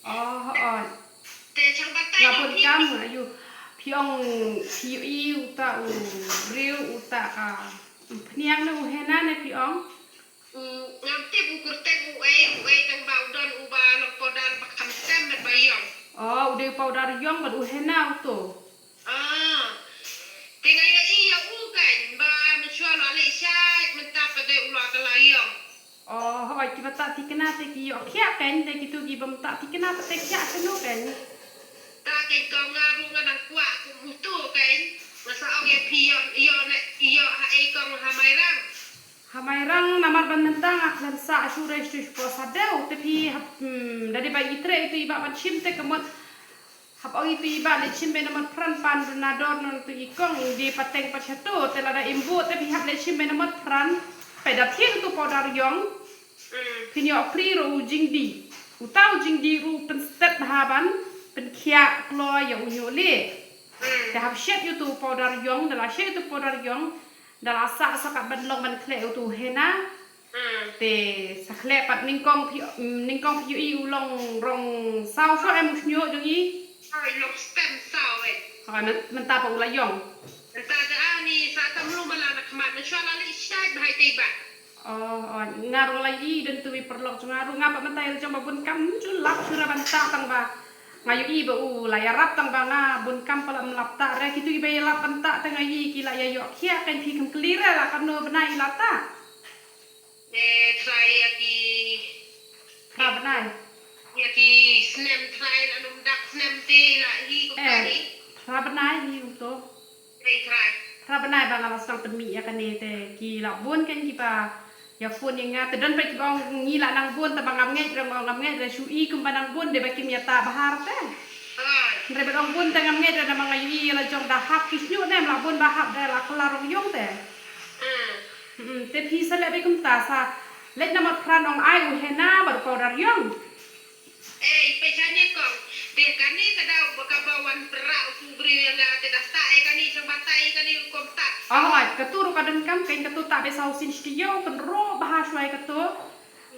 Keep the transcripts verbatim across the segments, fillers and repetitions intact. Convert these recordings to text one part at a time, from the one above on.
Oh, oh. Te chang batai nga bun kam nga ïoh. Phi ong phi ïohi uta u briew uta ka phniang ne u hena ne phi ong? Ngam tip u kyrteng u ei u ei tang ba u don u ba long powder ba kham stem bad ba ïong. Oh, u dei u powder ïong bad u hena uto. Ah. Te nga ïohi ïa u kan ba mynshuwa la leh shait mynta pat de u la ka la ïong. Oh, hooid, kiba ta thikna te ki ïoh khiah kan, te kito kiba ta thikna pat te khiah shano kan. Ta kan kong nga ruh nga nang kwah kum uto kan. Nga sa ong ïa phi ïoh ïoh ne ïoh ha ei kong ha Mairang. Ha Mairang namar ban mynta nga khlem sah shuh re shuh shuh sa deu te phi hap da dei ba i treh itu i ba ban shim te ka mut. Hap ong itu i ba leit shim bad namot phran pan duna dor non tu i kong ing di pateng pat shato te lada im bu te phi hap leit shim bad namot phran. Peda thied utu powder ïong. Phin ïoh pri ro u jingdi. Uta u jingdi ru pynstet bha ban pynkhiah kloi ïa u ñiuh lieh. Te hap shet utu powder ïong da la shet utu powder ïong. Da la sah sa kat ban long ban khleh utu hena. Te sa khleh pat nyngkong phi nyngkong phi ïohi u long rong saw shuh em u shñiuh jong i. Ai long stem saw eh. Hooid mynta pat u la ïong. Mynta da ani sa tam lu mala na khmat na shuwa la leh shait bha i tei ba. Oh, oh, nga rong la ïohi don tu i paralok jong nga ruh nga pat mynta i la jong ba bun kam ju lap shu ra ban tah tang ba. Nga ïohi ba u la ïarap tang ba nga bun kam pat la ym lap tah re kitu i ba ïalap ban tah te nga ïohi ki la ïa ïoh khiah kan phi kham kylli re la kano bnai i la tah. Eh, trai ïa ki phra bnai. Ïa ki snem trai la num dak snem te la hi kumta hi. Phra bnai hi uto. Trai trai. Phra bnai ba nga la sdang pynmih ïa kane te ki la bun kan kiba ïa phone ïa nga te don pat kiba ong ngi la nang bun te ba ngam ngeit re ba ngam ngeit re shu i kumba nang bun de ba kim ïa ta bha te. Hynrei ba ong bun te ngam ngeit re namar nga ïohi la jong da hap ki shñiuh ne em la bun ba hap de la kylla rong ïong te. Hmm, te phi sa leh beit kumta sa leit namar phran ong ai u hena bad u powder ïong. Eh, i peit shane kong. Te kane ka dei ba kaba wan pra u briew ïa nga te da sah eh kane shang batai kane rukom ta. Oh, ai, katu ruh ka donkam kein katu ta be saw sin shti ïew kan ruh bha shuwa katu.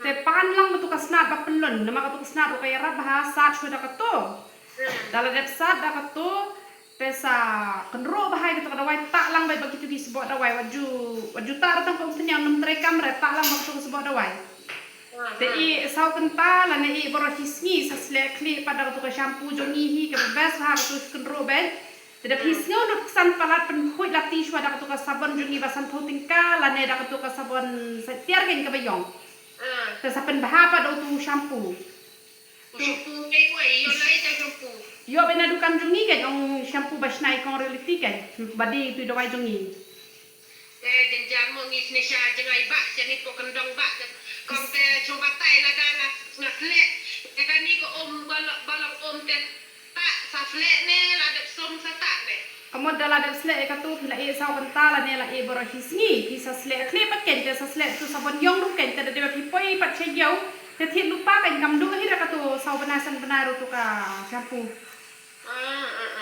Te pan lang matu ka snat ba pynlun, namar katu ka snat ruh ka ïarap bha sat shuwa da katu. Da la dep sat da katu. Te sa kynruh bha ïa katu ka dawai tah lang bha ïa kitu ki sboh dawai wat ju wat ju tah re tang ka um tynñiang num trei kam re tah lang bha katu ka sboh dawai. Te i saw kynta lane i baroh shi sngi sa sleh khlieh pat da katu ka shampoo jong ngi hi kaba best bha katu kynruh bha. Te da phi sngew lut ksan palat pynkhuid lati shuwa da katu ka sabon jong ngi ba san phew tyngka lane da katu ka sabon sa tiar kein kaba ïong. Te sa pynbha pat da utu shampoo. Shampoo ngi wei ïoh lai ta shampoo. Ïoh bad na dukan jong ngi kan ong shampoo ba shna i kong Reality kan. Ba dei tu dawai jong ngi. Eh, jynjar mo ngi sne sha jngai ba sha ni pok ndong ba. Kong te chong batai lada nga nga sleh. Te kani ko om balong balong om te ta sa sleh ne la dep sum sa ta ne. Ka mut da la dep sleh ïa katu phi la ïeh saw kynta lane la ïeh baroh shi sngi phi sa sleh khlieh pat kein te sa sleh tu sabon ïong ruh kein te da dei ba phi poi pat sha ïew te thied lypa kein kam duh hi da katu saw bnai san bnai ruh tu ka shampoo.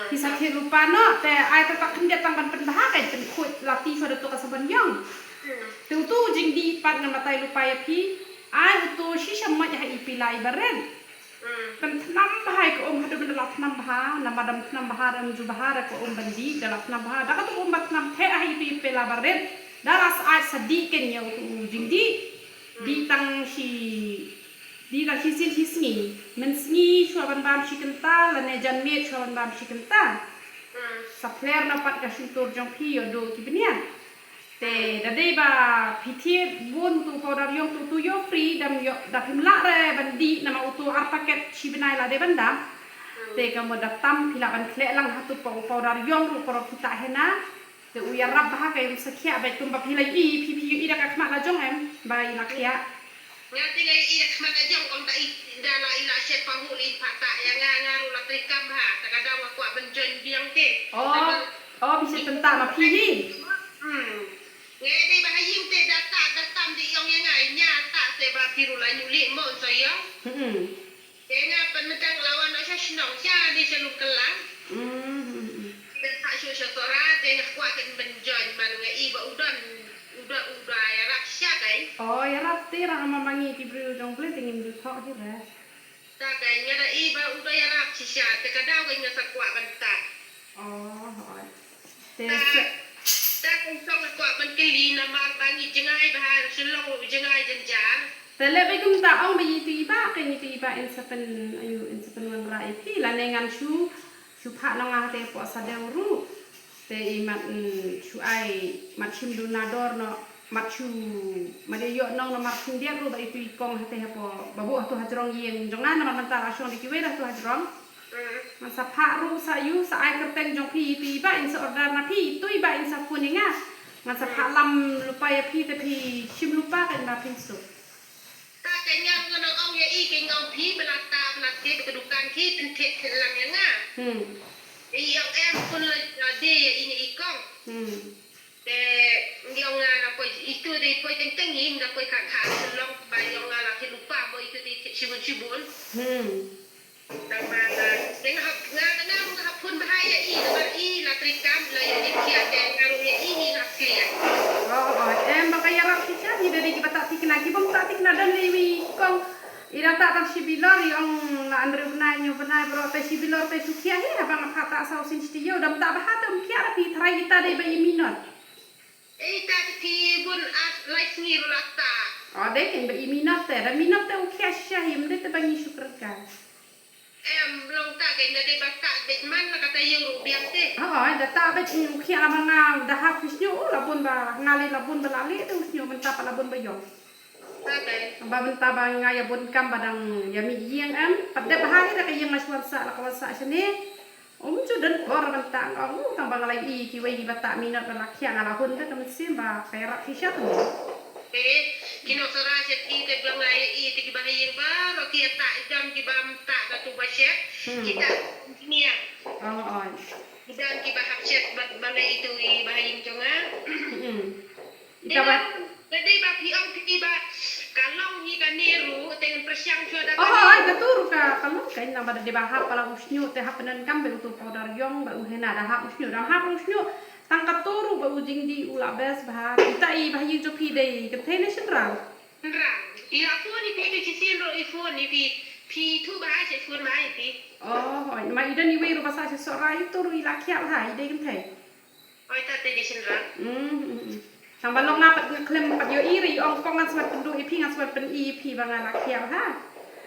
Phi sa thied lypa noh te ai te tak khyndiat tang ban pynbha kein pynkhuid lati shuwa da tu ka sabon ïong. Te utu jingdih pat ngan batai lypa ïa phi ai utu shisha mait ha i pila i barit. Pynthnam bha ïa ka um haduh ban da la thnam bha namar da thnam bha da ym ju bha da ka um ban dih da la thnam bha da katu um ba thnam theh ha itu i pela barit da la syaid sa dih kein ïa utu u jingdih. Dih tang shi dih tang shi sien shi sngi mynsngi shuwa ban bam shi kynta lane janmiet shuwa ban bam shi kynta. Sa phler na pat ka shyntur jong phi ïoh duh ki bniat. Te da dei ba phi thied bun tu powder ïong tu tu ïoh free dam ïoh da phim lah re ban dih namar utu ar paket shi bnai la dei ban dam. Te ka mut da tam phi lah ban khleh lang ha tu pa u powder ïong ruh koro phi ta hena. Te u ïarap bha ka ïum sa khiah ba kum ba phi la ïohi phi phi ïohi da ka khmat la jong em ba i la khiah. Nga te nga i da khmat la jong ong da i da la i la shet pa hu li pa ta ïa nga nga ruh la trei kam ha ta ka daw nga kwah ban join biang te. Oh, oh phi shet pynta ma phi hi. Hmm. Nga dei ba ha ïing te da ta da tam di ong ïa nga ïa ta te ba phi ruh la nyu li mo so ïa. Hmm. Te nga pynmedang la wan sha shnong sha di sha lum kelang. Hmm. Te sa shu sha tora te nga kwah ken ban join man nga i ba u don u don u da ïarap sha kai. Oh ïarap te rang ma mangi ki briew jong ble te ngim ju thok hi re. Ta ka nga da i ba u da ïarap shisha, te ka daw ka nga sa kwah ban ta. Oh, hooid. Te ta, sa ta ka song kwah ban kylli namar ba ngi jngai ba ha Shillong u jngai jynjar. Te leh ba kumta ong ba ïa itu i ba, ka ngi itu i ba in sa pyn, ayu, in sa pynwanrah ïa phi lane ngan shu shu phah nong nga te hapoh Sadew ruh. Te i mat, mm, shu ai, mat shim duna dor noh, mat shu, mat ïa ïoh nong noh, mat khyndiat ruh ba itu i kong hate hapoh, ba buh hatu hajrong ïing jong nga namar mynta la shong da kiwei da hatu hajrong. Ngan sa phah ruh sa yu, sa ai kyrteng jong phi itu i ba in sa order na phi, itu i ba in sa phone ïa nga. Ngan sa phah lam lypa ïa phi te phi shim lypa kan ba phin suk. Ta ka ñiam nga nang ong ïa i ka ñiam phi ba la ta ba la tip ka dukan ki pynthik pynlang ïa nga. Hmm. I ong em pun la, la de ïa i ne i kong. Hmm. Te i ong nga la poi itu te i poi teng teng i nga poi ka ka long ba i ong nga la ki lupa ba itu te i tip shibun shibun. Hmm. Tang ba nga, nga hap, nga, nga, nga hap phone bha ïa i, namar i la treikam, la ïa i khia te nga ruh ïa i, i la khia. Oh, oh, em ba ka ïarap shisha, i da dei kiba ta thikna, ki bym ta thikna don lei wi kong. I da ta tang shi bilor, i ong la hynriew bnai, hynñiew bnai, baroh te shi bilor te shu khia hi, haba nga phah ta saw sien shi taïew, dam ta bha te um khia da phi, tharai ita dei ba i minot. Ita te phi bun ar lai sngi ruh la ta. Oh, dei kein ba i minot te, da minot te u khia shisha hi, ym dei te ba ngi shu kren ka. Em, long ta kein da dei ba ta beit man la kata ïeng ruh biang te. Oh, da ta beit u khia la ba nga da hap u shñiuh, u la bun ba nga lei la bun ba la leh te u shñiuh mynta pat la bun ba ïong. Ta kein. Ba mynta ba nga ïa bun kam ba dang ïa mih ïing em, pat dep bha hi da ka ïing la shu wan sah la ka wan sah shane. Um ju don por ban ta nga u tang ba nga la i kiwei kiba ta minot ba la khia nga la hun da ka mynsiem ba ka ïarap shisha tu. Eh, ki nongshakri sha ki te ba nga i te kiba ha ïing baroh ki ïa ta i don kiba ym ta da tu ba shet. Hmm. Ki ta engineer. Oh, oh. I don kiba hap shet ba, ba nga i tu i ba ha ïing jong nga. Hmm. Ita ba. Te dei ba phi ong phi ba ka long hi kane ruh te ngan pyrshang shuwa da kane. Oh, ai, ka tu ruh ka, ka long kein nang ba da dei ba hap palat u shñiuh te hap pyndonkam beit utu powder ïong bad u henna da hap u shñiuh, da hap u shñiuh. Tang ka tu ruh ba u jingdih u la best bha. Ita i ba ha ïing jong phi dei kynthei ne shynrang? Shynrang. I la phone ïa phi tu shisien ruh i phone ïa phi. Phi tu ba ha sha phone ba ha ïa phi. Oh, hooid. Ma i don iwei ruh ba sah sha Sohra i tu ruh i la khiah bha i dei kynthei. Oi, ta te dei shynrang. Mm, mm, mm. Tang ba long nga pat nga khlem pat ïohi re i ong kong ngan sa wan pynduh ïa phi, ngan sa wan pyni ïa phi ba nga la khiah ha.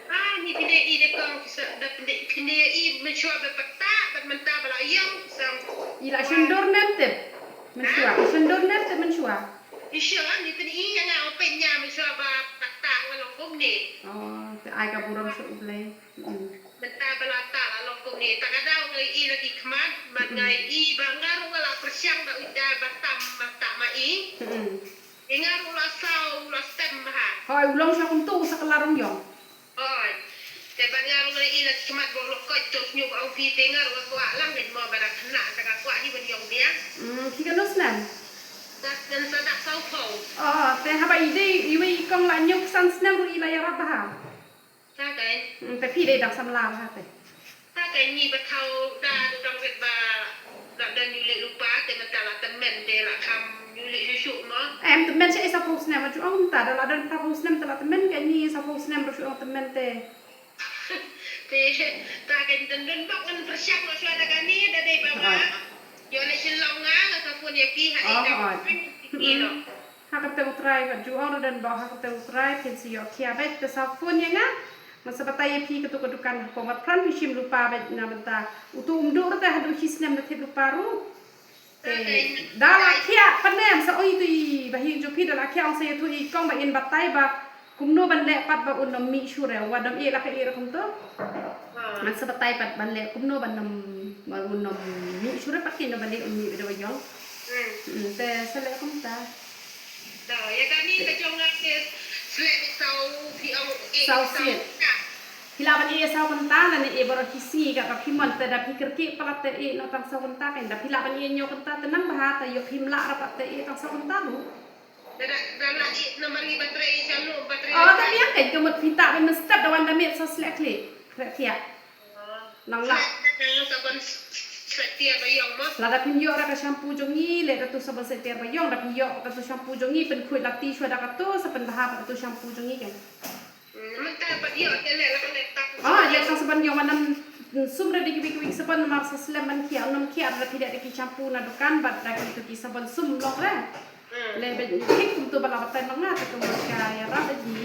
Ah, ni phi dei i de kong ki sa da pynde phi dei i mynshuwa ba pat ta bad mynta ba la ïong sang. I la shon dur nem tip mynshuwa, i shon dur nem tip mynshuwa. I shon ni pyni ïa nga ong pynïa mynshuwa ba pat ta nga long kumne. Oh, te ai ka burom sha U Blei. Mm. Mynta ba la ta la long kumne, ta ka daw nga i la ki khmat, bad nga i ba nga ruh nga la pyrshang da uta ba tam ba ta ma i. Mm. I nga ruh la saw la stem bha. Hoi, u long sha kumtu u sa ka la rong ïong. Hoi. Te bad nga ruh nga i la ki khmat ba u la koit to sñiuh ba u phi te nga ruh nga kwah lang ngan mo ba da khynnah ta ka kwah hi ban ïong biang. Mm, phi katno snem? Dak ngan sa dak saw phew. Oh, te haba i dei iwei i kong la hynñiew ksan snem ruh i la ïarap bha. Ta kein. Mm, te phi dei dang samla bha te. Ta kein ngi ba thaw da dang rit ba la don ïu leh lypa te mynta la tymmen te la kham ïu leh shuh shuh mo. Em tymmen sha i saphew snem ju ong mynta da la don saphew snem te la tymmen kein ngi saphew snem ruh shu ong tymmen te. Te ta kein don don bok ngan pyrshang mo shuwa da kane da dei ba nga. Ïoh leh shlong nga nga sa phone ïa phi ha i ka. Ïoh. Ha ka kyrteng U Trai bad ju ong ruh don ba ha ka kyrteng U Trai phin sa ïoh khia beit te sa phone ïa nga. Ngan sa batai ïa phi katu ka dukan ha Komat Pran phi shim lypa beit na bynta utu um duh ruh te haduh shi snem da thied lypa ruh. Te da la khiah pat ne sa ong ïa tu i ba hi jong phi da la khiah ong sa ïa tu i kong ba in batai ba kumno ban leh pat ba un ym mih shuh re, wat ym ïeh la ka ïeh ruh kumto. Ngan sa batai pat ban leh kumno ban ym, ba un ym mih shuh re pat ki no ban leh un mih bad ïong. Hmm. Hmm, te sa leh kumta. Da, ïa kane ka jong nga te sleh beit saw phi ong eh saw siet. Phi lah ban ïeh saw kynta lane ïeh baroh shi sngi ka, ka phi mon te da phi kyrkieh palat te ïeh noh tang saw kynta kein da phi lah ban ïeh hynñiew kynta te nang bha te ïoh phim lah ra pat te ïeh tang saw kynta ruh. Da, da, da la i namar ngi ba trei sha lum ba trei. Oh, ta biang kein ka mut phi ta ban mynstep da wan da miet sa sleh khlieh. Khreh thiah. Nang la. Sabon sleh tiar ba ïong mo. Lada phim ïoh ra ka shampoo jong ngi, leh da tu sabon sleh tiar ba ïong, da phi ïoh da tu shampoo jong ngi, pynkhuid lati shuwa da katu, sa pynbha da tu shampoo jong ngi kein. Mynta pat ïoh te leh la ka leh tang. Ah, ïa tang sabon ïoh, wan nym sum re da kiwei kiwei sabon, namar sa slem ban khiah, nym khiah re phi da ki shampoo na dukan bad da kito ki sabon sum long re. Hmm. Le ba ki kumto ba la batai ma nga te kumba ka ïarap da ki.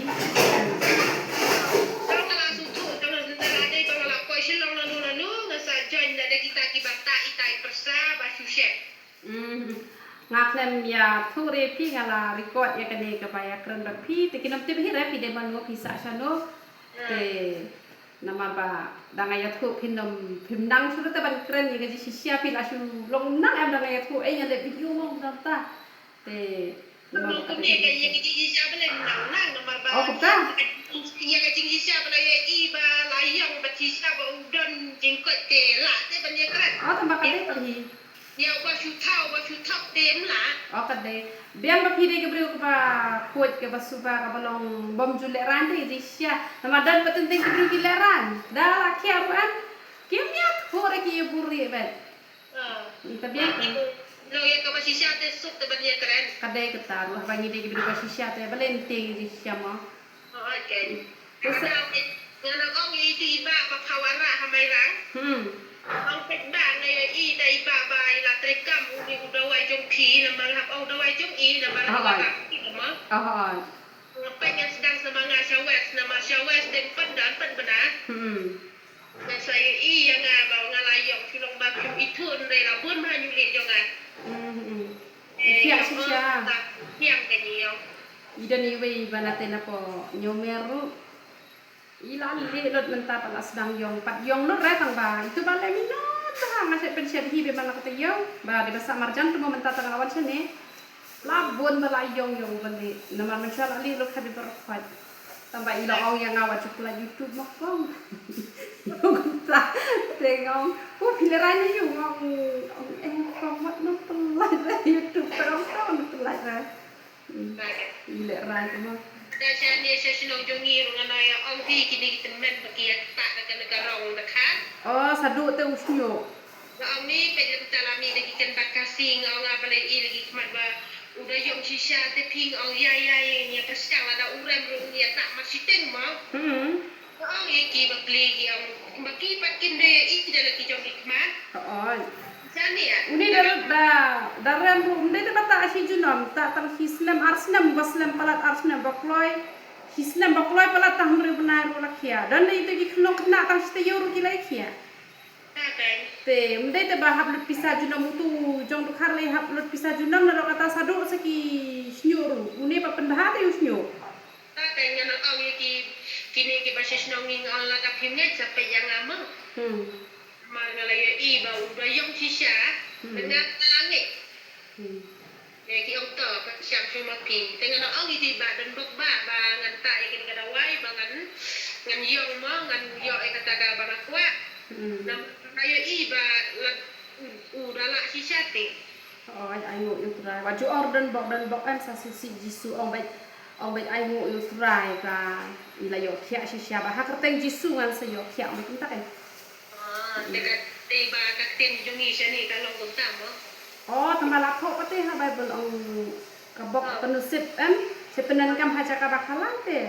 Tang la sngewthuh, tang la sngewthuh, la dei tang la poi Shillong lano lano, nga sa join da kita kiba tah itai pyrsa ba shu shet. Hmm. Nga khlem ïathuh re phi, nga la record ïa kane kaba ïakren bad phi, te kin ym tip hi re phi dei mano, phi sah shano. Te namar ba da nga ïathuh phin ym, phim nang shuh te ban kren ïa ka jingshisha, phi la shu long nang em da nga ïathuh, eh, ngan leh video mo nangta. Te namar kumne ka ïa ka jingshisha ba leh nang nang namar ba. Oh, kumta? Ïa ka jingshisha ba la ïohi ba la ïong ba shisha ba u don jingkoit te la te ban ïakren. Oh, tang ba ka dei pat hi. Ïa uba shu thaw, uba shu thok te em lah. Oh, ka dei. Biang ba phi dei ka briew kaba khuid kaba suba kaba long bym ju lehraiñ te jingshisha. Namar don pat teng teng ki briew ki lehraiñ. Da la khiah ruh em. Kim ïathuh re ki ïa buri bad. Ah. Te biang. Long ïa kaba shisha te suk te ban ïakren. Ka dei kata ruh ba ngi dei ki briew ba shisha te ba leh teng jingshisha mo. Oh, okay. Te sa- Ngan ong ïa ito i bah ba phawa rah ha Mairang. Hmm. Ong peit bah, nga ïohi da i bah ba i la treikam uni u dawai jong phi, namar hap ong dawai jong i namar. Ah, hap ong. Peit ngan sdang sa ma nga sha West, namar sha West dei pyndan pynbna. Hmm. Ngan sa ïohi ïa nga ba nga la ïong shu long ba phim ithuh hynrei la bun bha ïa u leh jong nga. Hmm, hmm. Eh, khiah shisha. Khiah ka ïong. I don iwei ba na te na po ñiewmer ruh. I la leh lut mynta pat la sdang ïong, pat ïong lut re tang ba itu ba leh minot bha, nga shet pynshet hi ba man la kata ïong ba dei ba sah marjan tu mo mynta tang la wan shane. La bun ba la ïong ïong ba leh namar mynshuwa la leh lut khat ba rkhot. Tang ba i la ong ïa nga wat ju pynlait YouTube mo kong. Ïong kumta te nga ong, oh, phi lehraiñ ne ïong, nga ong, ong, eh, kong wat nang pynlait re YouTube, te ong tang nang pynlait re. Hmm. I lehraiñ te mo. Da shane sha shnong jong ngi ruh ngan ïa ong phi kine ki tymmen ba ki ïa tah da kane ka rong da khan. Oh, sa duh te u shñiuh. Nga ong ni peit lem ta la mih da ki kynbat Khasi, nga ong nga balei i la ki khmat ba u da ïong shisha te phi, nga ong ïa ïa ïa ïa pyrshang lada u rem ruh ïa tah marshiteng mo. Hmm. Nga ong ïa ki ba kli ki ong ba ki pat kim dei ïa i da la ki jong ki khmat. Hooid. Jani ïa. Uni da da da rem ruh ym dei te ba tah shi junom, tah tang shi snem ar snem, ba slem palat ar snem ba kloi. Shi snem ba kloi palat tang hynriew bnai ruh la khiah. Don dei te ki khynnah khynnah tang shi taïew ruh ki la khiah. Te ym dei te ba hap lut pisa junom, utu jong dkhar lei hap lut pisa junom, naduh kata sa duh sa ki shñiuh ruh. Une ba pynbha te u shñiuh. Te ngan ong ïa ki, kine kiba sha shnong ngi, nga ong lada phim ngeit sa peit ïa nga mo. Hmm. Namar nga la ïohi ba u da ïong shisha. Hmm. Te nga la ngeit. Hmm. Ïa ki ong to, pyrshang shuh ma phi. Te ngan ong ïa ki ba don bok ba, ba ngan tah ïa kane ka dawai, ba ngan, ngan ïong mo, ngan ïoh ïa kata kaba nga kwah. Hmm. Namar nga ïohi ba la u, u da lah shisha te. Oi, ainguh ïa u Trai. Wat ju ong don bok, don bok em, sa sngewsih Jisu, ong beit, ong beit ainguh ïa u Trai ba i la ïoh khiah shisha, ba ha kyrteng Jisu ngan sa ïoh khiah, ong beit kumta em. Ah, te ka, te ba ka ktien jong ngi shane ka long kumta mo. Oh, tang ba la thoh pat te ha Baibl ong ka bok, ah, ka pynusip em, sha pyndonkam ha jaka ba khalat te.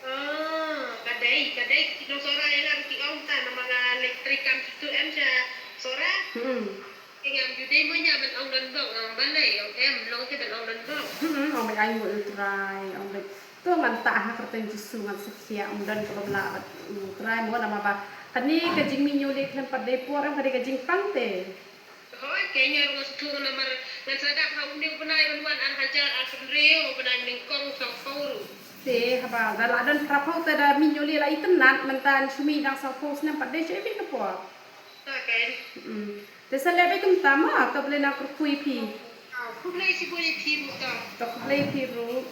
Ah, ka dei, ka dei ki nong Sohra ïa nga ruh ki ong ta namar nga leit treikam sha tu em sha Sohra. Hmm. Ki ngam ju dei mo ïa ban ong don bok, ong balei, ong em, long te ban ong don bok. Hmm, ong beit ainguh ïa u Trai, ong beit. To ngan tah ha kyrteng Jisu ngan sa khiah, ym don kaba blah bad u Trai mo namar ba kane ka jingmih ñiewlei khlem pat dei por em, ka dei ka jingpang te. Hooid, kane ruh nga sngewthuh namar ngan sa dap ha une u bnai ban wan ar hajar arphew hynriew, u bnai nyngkong sawphew ruh. Te haba da la don phraphew te da mih ñiewlei la itynnad, mynta shu mih dang sawphew snem pat dei sha iwei ka por. Ta kane. Mm. Te sa leh beit kumta mo, to Blei un kyrkhu ïa phi. Ah, khublei shibun ïa phi ruh to. To khublei phi ruh.